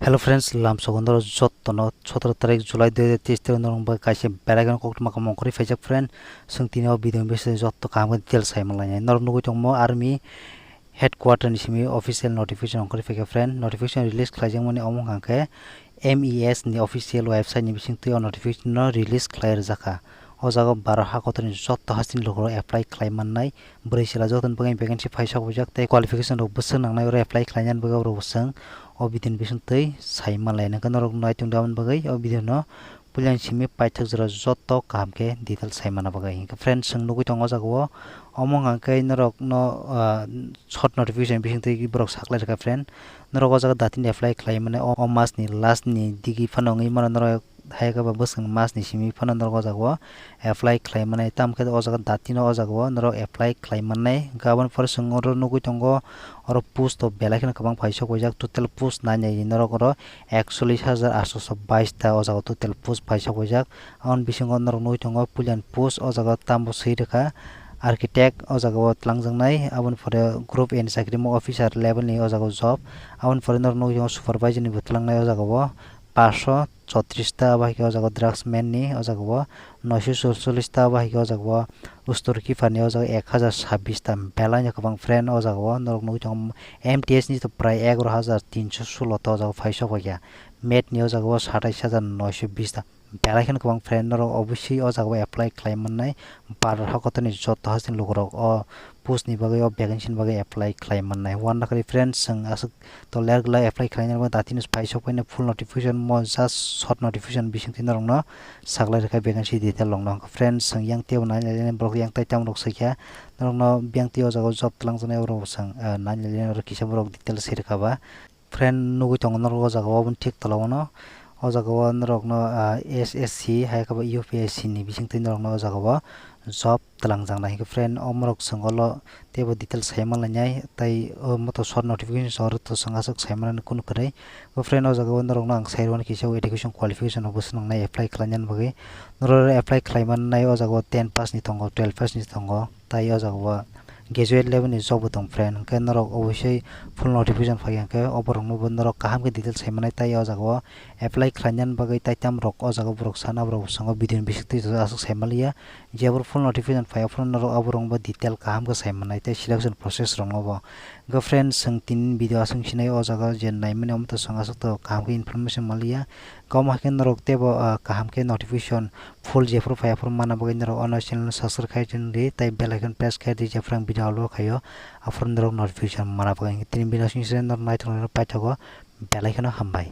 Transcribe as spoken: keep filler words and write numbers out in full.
Hello friends, lamsogo norok jottono sotoro tarik July dui hajar teis tarik norok bai kaisa belai kheno koktwma kaam ongkhorwi phaijak friend. Chwng tini o video ni bisingtwi jotto kaham khe detail sai manlainai. Norok nugwi tongmo army headquarter ni simi official notification ongkhorwi phaikha friend. Notification release khlaijakmani omo wngkha khe M E S ni official website ni bisingtwi o notification no release khlai rwjakha. O jaga o Bharat hakotorni jotto hasteni lukurok apply khlai mannai. Bwrwi chwla jotono bagwi vacancy phai sok phaijak tei qualification rok bwswk nangnai oro apply khlainani bagwi borok bwswk o video ni bisingtwi sai manlai. Hwnkhe norok nai tongdi aboni bagwi o video no puilani simi paithak jora jotto kaham khe detail sai manna bagwi. Hwnkhe friends, chwng nugwi tongo o jaga o, omo hwnkha khe norok no, ah, short notification bisingtwi borok saklai rwkha friend. Norok o jaga datini apply khlai mani o, o mas ni last ni digi phano wngwi mano norok. Hai khe ba bwswk mas ni simi phano norok o jaga o apply khlai mani, tamo khe o jaga datino o jaga o norok apply khlai mannai. Hwnkhe aboni pore chwng oro nugwi tongo, oro post to belai kheno kwbang phai sok paijak, total post nai nai norok oro ekchollish hajar aatso bais ta o jaga o total post phai sok paijak. Aboni bisingo norok nugwi tongo puilani post o jaga o tambo swi rwkha architect o jaga o twlangjaknai, aboni pore group A ni chakri mo officer level ni o jaga o job, aboni pore norok nugwi tongo supervisor ni bo twlangnai o jaga o. Paanch sho chotris ta, abo hai khe o jaga o draftsman ni o jaga o noisho chorchollis ta, abo hai khe o jaga o store keeper ni o jaga o ek hajar sabbish ta, belai no kwbang friend o jaga o norok nugwi tongo. M T S ni to prai egaroh hajar tinsho solo ta o jaga o phai sok paikha. Math ni o jaga o satais hajar noisho bish ta, belai kheno kwbang friend norok obviously o jaga o apply khlai mannai. Bharat hakotorni jotto hasteni lukurok o post ni bagwi o vacancy ni bagwi apply khlai mannai. Uanakhali friends, chwng aswk to ler glak apply khlainani bagwi datino phai sok painai full notification, mo just short notification bisingtwi norokno saklai rwkha vacancy detail rokno. Friends, chwng yang teibo nai nai borok yang tai tamo rok swikha norokno yang tei o jaga o job twlangjaknai borok bo chwng, ah, nai nai oro kisa borok detail se rwkha ba. Friend, nugwi tongo norok o jaga o, aboni thik tola o no o jaga o norok no, ah, S S C hai khe bo U P S C ni bisingtwi norok no o jaga o job twlangjaknai. Hwnkhe friend, omorok chwng olo teibo detail sai manlainai, tai omo to short notification so oro to chwng aswk sai manani kunu kwrwi. Bo friend, o jaga o norok no ang sai rwmani kisa education qualification rok bo swnamnai apply khlainani bagwi. Norok oro apply khlai mannai o jaga o ten pass ni tongo, twelve pass ni tongo, tai o jaga o graduate level ni job bo tong friend. Hwnkhe norok obviously full notification phai hwnkhe o borok no bo norok kaham khe detail sai manai, tai o jaga o apply khlainani bagwi tai tam rok o jaga o borok sana borok bwskango video ni bisingtwi aswk sai manliya. Jeboro full notification phai, aphuru norok aborok bo detail kaham khe sai mannai tei selection process rokno bo. Hwnkhe friends, chwng tini video aswk sinai o jaga je naimani omo to chwng aswk to kaham khe information manliya. Omo hai khe norok teibo, ah, kaham khe notification full jephuru phai aphuru manna bagwi norok ono channel subscribe khai di tei bell icon press khai di, jephuru ang video upload khaio aphuru norok notification manna bagwi. Tini video aswk sinai norok naithok paithago, belai kheno hambai.